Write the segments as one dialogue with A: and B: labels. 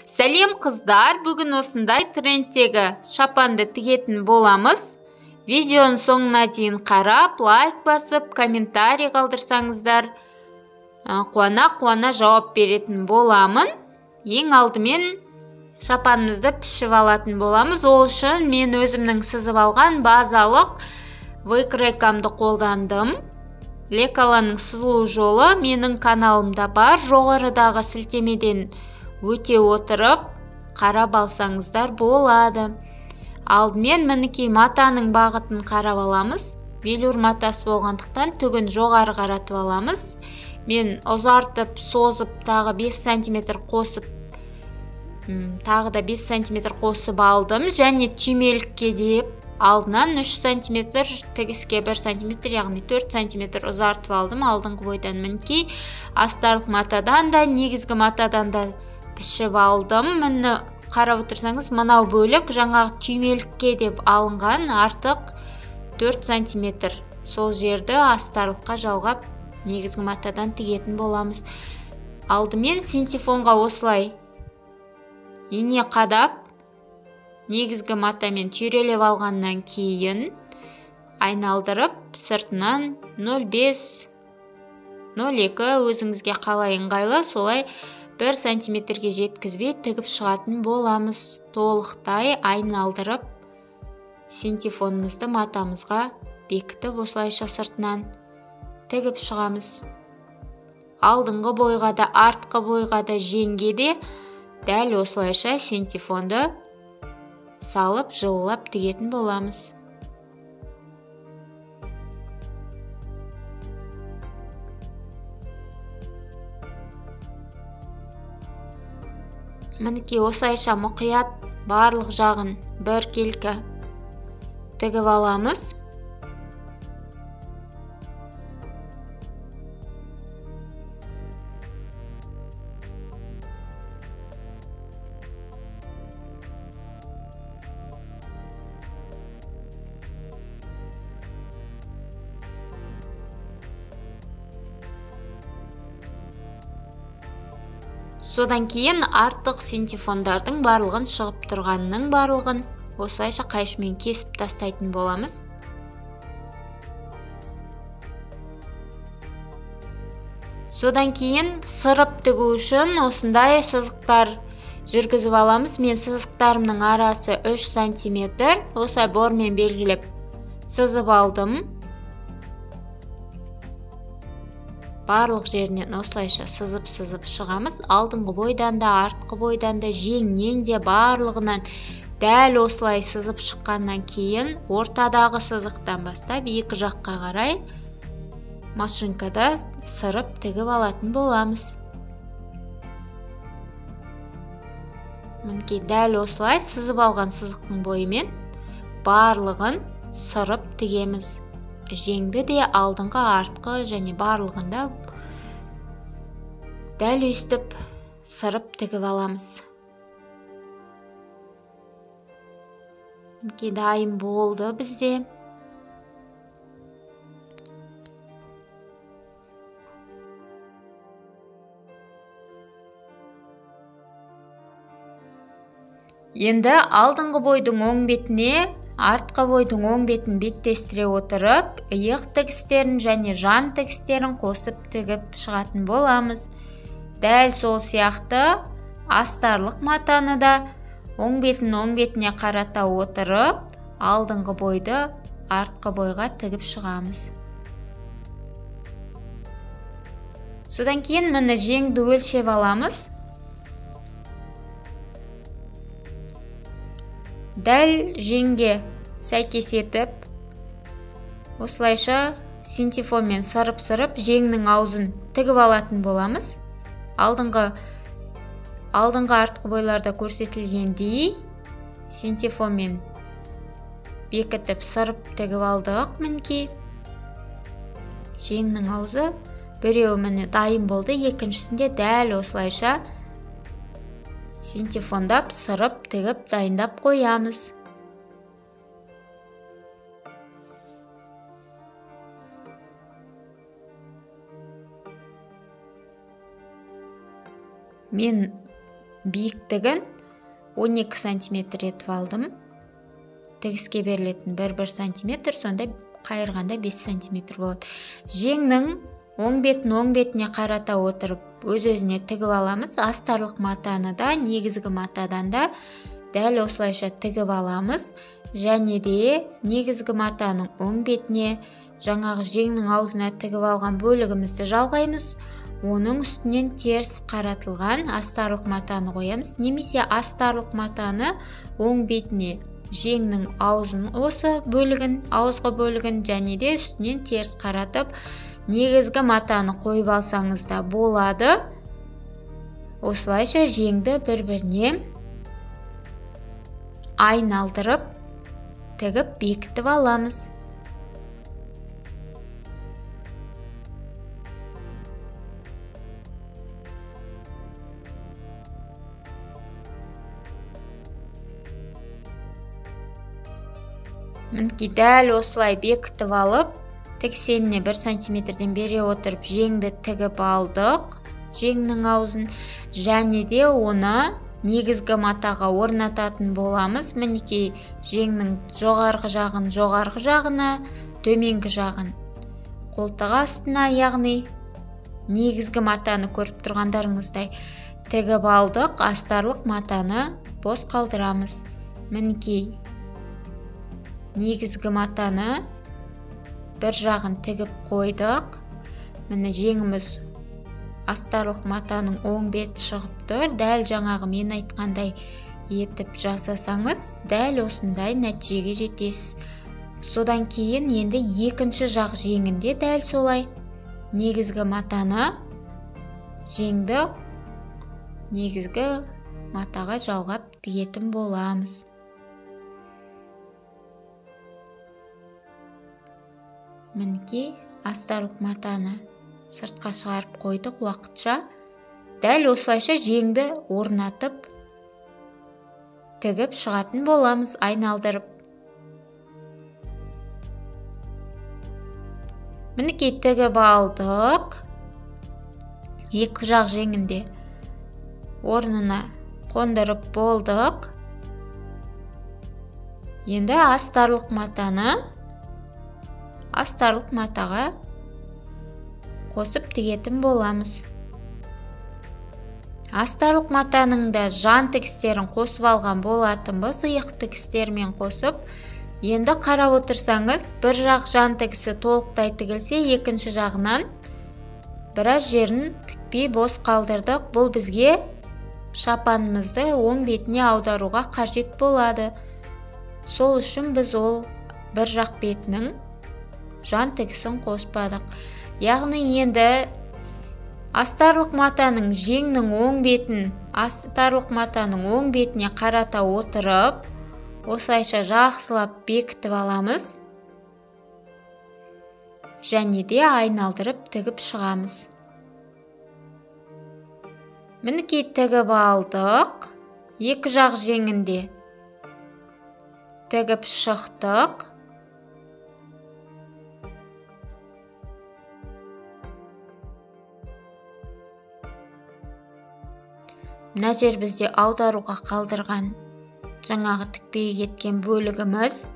A: Сәлем қыздар, бүгін осындай трендтегі шапанды тігетін боламыз. Видеоның соңына дейін қарап, лайк басып, комментарий қалдырсаңыздар, қуана-қуана жауап беретін боламын. Ең алдымен шапанымызды пішіп алатын боламыз. Ол үшін мен өзімнің сызып алған базалық выкройкамды қолдандым. Лекаланың сызылу жолы менің каналымда бар. Жоғарыдағы сілтемеден өте отырып қарап алсаңыздар болады. Алдымен мінекей матаның бағытын қарап аламыз. Велюр матасы болғандықтан түгін жоғары қаратып аламыз. Мен ұзартып, созып тағы 5 сантиметр қосып, тағы да 5 сантиметр қосып алдым. Және түймелікке деп алдынан 3 сантиметр, тігіске 1 сантиметр, яғни 4 сантиметр ұзартып алдым. Алдыңғы бойдан мінекей астарлық матадан да, негізгі матадан да пішіп алдым. Міне қарап отырсаңыз, мынау бөлік жаңағы түймелікке деп алынған артық 4 сантиметр. Сол жерді астарлыққа жалғап негізгі матадан тігетін боламыз. Алдымен синтефонға осылай ине қадап, негізгі матамен түйрелеп алғаннан кейін айналдырып сыртынан 0,5, 0,2 өзіңізге қалай ыңғайлы солай 1 сантиметрге жеткізбей тігіп шығатын боламыз. Толықтай айналдырып синтефонымызды матамызға бекітіп осылайша сыртынан тігіп шығамыз. Алдыңғы бойға да, артқы бойға да, жеңге де дәл осылайша синтефонды салып жылылап тігетін боламыз. Мінекей осылайша мұқият барлық жағын біркелкі тігіп аламыз. Содан кейін артық синтефондардың барлығын, шығып тұрғанның барлығын осылайша қайшымен кесіп тастайтын боламыз. Содан кейін сырып тігу үшін осындай сызықтар жүргізіп аламыз. Мен сызықтарымның арасы 3 сантиметр, осылай бормен белгілеп сызып алдым. Барлық жерінен осылайша сызып-сызып шығамыз. Алдыңғы бойдан да, артқы бойдан да, жеңнен де, барлығынан дәл осылай сызып шыққаннан кейін ортадағы сызықтан бастап екі жаққа қарай машинкада сырып тігіп алатын боламыз. Мінекей дәл осылай сызып алған сызықтың бойымен барлығын сырып тігеміз. Жеңді де, алдыңғы, артқы және барлығында дәл өстіп сырып тігіп аламыз. Мінекей дайын болды бізде. Енді алдыңғы бойдың оң бетіне артқы бойдың оң бетін беттестіре отырып, иық тігістерін және жан тігістерін қосып тігіп шығатын боламыз. Дәл сол сияқты астарлық матаны да оң бетін оң бетіне қарата отырып, алдыңғы бойды артқы бойға тігіп шығамыз. Содан кейін міне жеңді өлшеп аламыз. Дәл жеңге сәйкес етіп, осылайша синтефонмен сырып-сырып жеңнің аузын тігіп алатын боламыз. Алдыңғы артқы бойларда көрсетілгендей синтефонмен бекітіп сырып тігіп алдық. Мінекей жеңнің аузы біреуі міне дайын болды, екіншісінде дәл осылайша синтефондап сырып тігіп дайындап қоямыз. Мен Биіктігін 12 сантиметр етіп алдым. Тігіске берілетін 1-1 сантиметр, сонда қайырғанда 5 сантиметр болады. Жеңнің оң бетін оң бетіне қарата отырып өз-өзіне тігіп аламыз. Астарлық матаны да негізгі матадан да дәл осылайша тігіп аламыз. Және де негізгі матаның оң бетіне жаңағы жеңнің аузына тігіп алған бөлігімізді жалғаймыз. Оның үстінен теріс қаратылған астарлық матаны қоямыз, немесе астарлық матаны оң бетіне жеңнің аузын, осы бөлігін, ауызғы бөлігін және де үстінен теріс қаратып негізгі матаны қойып алсаңыз да болады. Осылайша жеңді бір-біріне айналдырып тігіп бекітіп аламыз. Мінекей дәл осылай бекітіп алып, тіксеніне 1 сантиметрден бере отырып жеңді тігіп алдық, жеңнің аузын, және де оны негізгі матаға орнататын боламыз. Мінекей жеңнің жоғарғы жағын жоғарғы жағына, төменгі жағын қолтық астына, яғни негізгі матаны көріп тұрғандарыңыздай тігіп алдық, астарлық матаны бос қалдырамыз. Мінекей негізгі матаны бір жағын тігіп қойдық. Міне жеңіміз астарлық матаның оң беті шығып тұр. Дәл жаңағы мен айтқандай етіп жасасаңыз, дәл осындай нәтижеге жетесіз. Содан кейін енді екінші жақ жеңінде дәл солай негізгі матаны жеңді негізгі матаға жалғап тігетін боламыз. Мінекей астарлық матаны сыртқа шығарып қойдық уақытша. Дәл осылайша жеңді орнатып тігіп шығатын боламыз айналдырып. Мінекей тігіп алдық. Екі жақ жеңінде орнына қондырып болдық. Енді астарлық матаны астарлық матаға қосып тігетін боламыз. Астарлық матаның да жан тігістерін қосып алған болатынбыз, иық тігістермен қосып. Енді қарап отырсаңыз, бір жақ жан тігісі толықтай тігілсе, екінші жағынан біраз жерін тікпей бос қалдырдық. Бұл бізге шапанымызды оң бетіне аударуға қажет болады. Сол үшін біз ол бір жақ бетінің жан тігісін қоспадық. Яғни енді астарлық матаның жеңнің оң бетін астарлық матаның оң бетіне қарата отырып, осылайша жақсылап бекітіп аламыз. Және де айналдырып тігіп шығамыз. Мінекей тігіп алдық. Екі жақ жеңінде тігіп шықтық. Мына жер бізде аударуға қалдырған жаңағы тікпей кеткен бөлігіміз.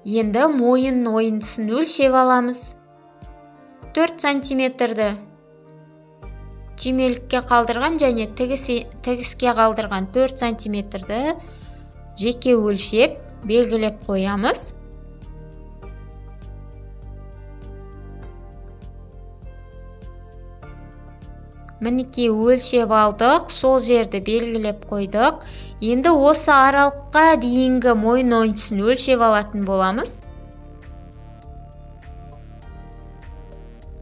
A: Енді мойын ойындысын өлшеп аламыз. 4 сантиметрді түймелікке қалдырған және тігіске қалдырған 4 сантиметрді жеке өлшеп белгілеп қоямыз. Мінекей өлшеп алдық, сол жерді белгілеп қойдық. Енді осы аралыққа дейінгі мойын ойындысын өлшеп алатын боламыз.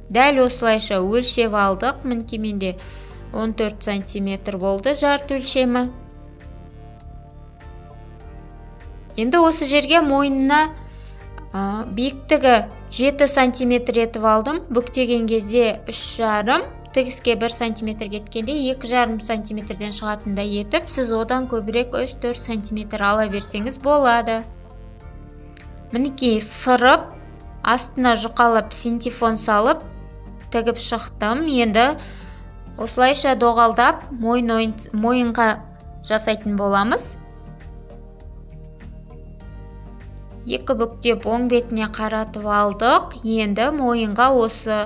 A: Дәл осылайша өлшеп алдық. Мінекей менде 14 сантиметр болды жарты өлшемі. Енді осы жерге мойнына биіктігі 7 сантиметр етіп алдым. Бүктеген кезде 3,5, тігіске 1 сантиметр кеткенде 2,5 сантиметрден шығатындай етіп, сіз одан көбірек 3-4 сантиметр ала берсеңіз болады. Мінекей сырып, астына жұқалап синтефон салып тігіп шықтым. Енді Осылайша доғалдап мойынға жасайтын боламыз. Екі бүктеп оң бетіне қаратып алдық. Енді мойынға осы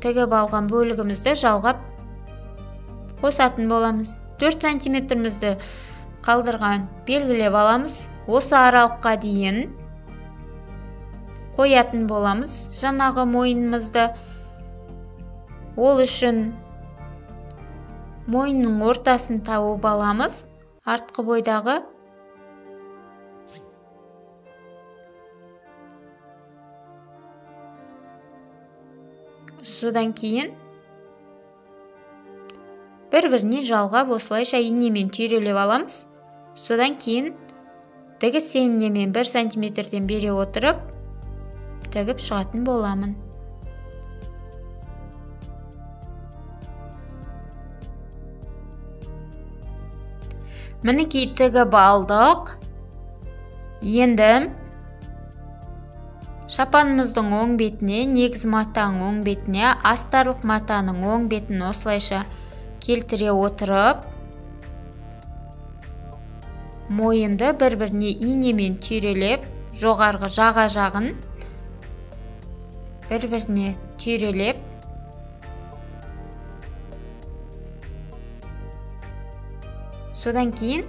A: тігіп алған бөлігімізді жалғап қосатын боламыз. 4 сантиметрімізді қалдырған белгілеп аламыз. Осы аралыққа дейін қоятын боламыз жаңағы мойнымызды. Ол үшін мойынның ортасын тауып аламыз. Артқы бойдағы содан кейін бір-біріне жалғап осылайша инемен түйрелеп аламыз. Содан кейін тігіс инемен 1 сантиметрден бере отырып тігіп шығатын боламын. Мінекей тігіп алдық. Енді шапанымыздың оң бетіне, негіз матаның оң бетіне, астарлық матаның оң бетін осылайша келтіре отырып, мойынды бір-біріне инемен түйрелеп, жоғарғы жаға жағын бір-біріне түйрелеп, содан кейін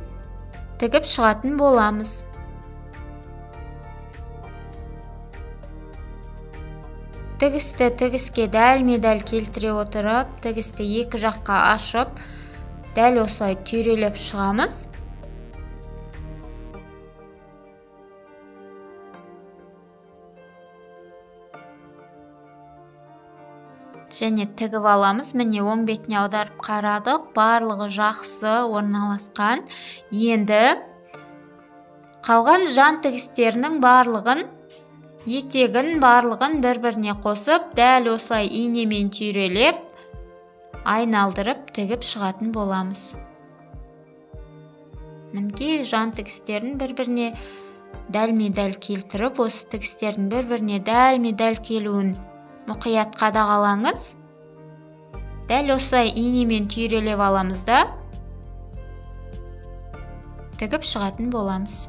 A: тігіп шығатын боламыз. Тігісті тігіске дәлме-дәл келтіре отырып, тігісті екі жаққа ашып, дәл осылай түйрелеп шығамыз. Және тігіп аламыз. Міне оң бетіне аударып қарадық, барлығы жақсы орналасқан. Енді қалған жан тігістерінің барлығын, етегін барлығын бір-біріне қосып, дәл осылай инемен түйрелеп, айналдырып тігіп шығатын боламыз. Мінекей жан тігістерін бір-біріне дәлме-дәл келтіріп, осы тігістердің бір-біріне дәлме-дәл келуін мұқият қадағалаңыз. Дәл осылай инемен түйрелеп аламыз да тігіп шығатын боламыз.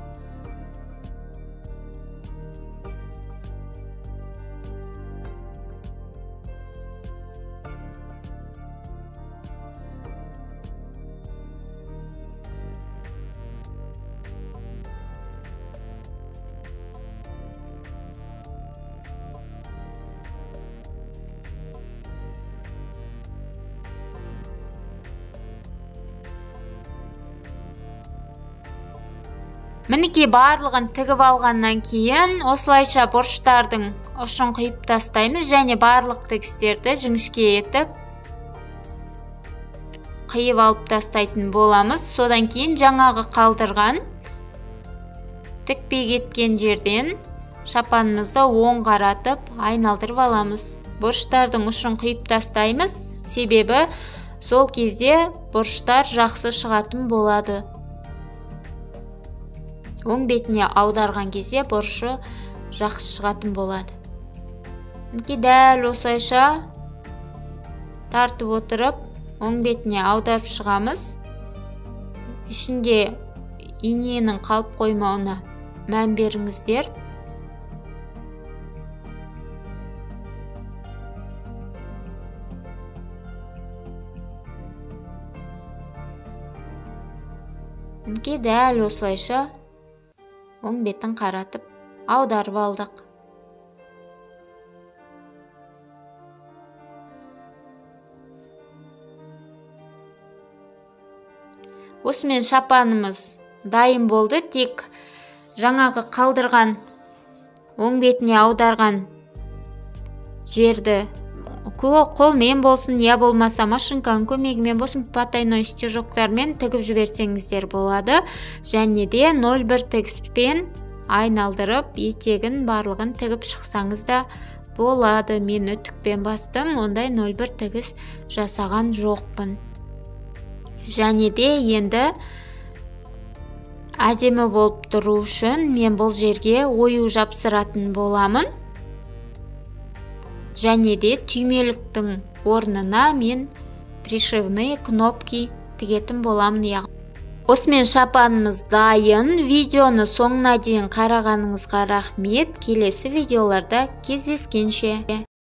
A: Мінекей барлығын тігіп алғаннан кейін осылайша бұрыштардың ұшын қиып тастаймыз және барлық тігістерді жіңішке етіп қиып алып тастайтын боламыз. Содан кейін жаңағы қалдырған тікпей кеткен жерден шапанымызды оң қаратып айналдырып аламыз. Бұрыштардың ұшын қиып тастаймыз, себебі сол кезде бұрыштар жақсы шығатын болады. Оң бетіне аударған кезде бұрышы жақсы шығатын болады. Мінекей дәл осылайша тартып отырып, оң бетіне аударып шығамыз. Ішінде иненің қалып қоймауына мән беріңіздер. Мінекей дәл осылайша оң бетін қаратып аударып алдық. Осымен шапанымыз дайын болды. Тек жаңағы қалдырған оң бетіне аударған жерді қолмен болсын, я болмаса машинканың көмегімен болсын, потайной стежоктармен тігіп жіберсеңіздер болады. Және де 0,1 тігіспен айналдырып, етегін барлығын тігіп шықсаңыз да болады. Мен үтікпен бастым, ондай 0,1 тігіс жасаған жоқпын. Және де енді әдемі болып тұру үшін мен бұл жерге ою жапсыратын боламын. Және де түймеліктің орнына мен пришивные кнопки тігетін боламын. Осымен шапанымыз дайын. Видеоны соңына дейін қарағаныңызға рахмет. Келесі видеоларда кездескенше.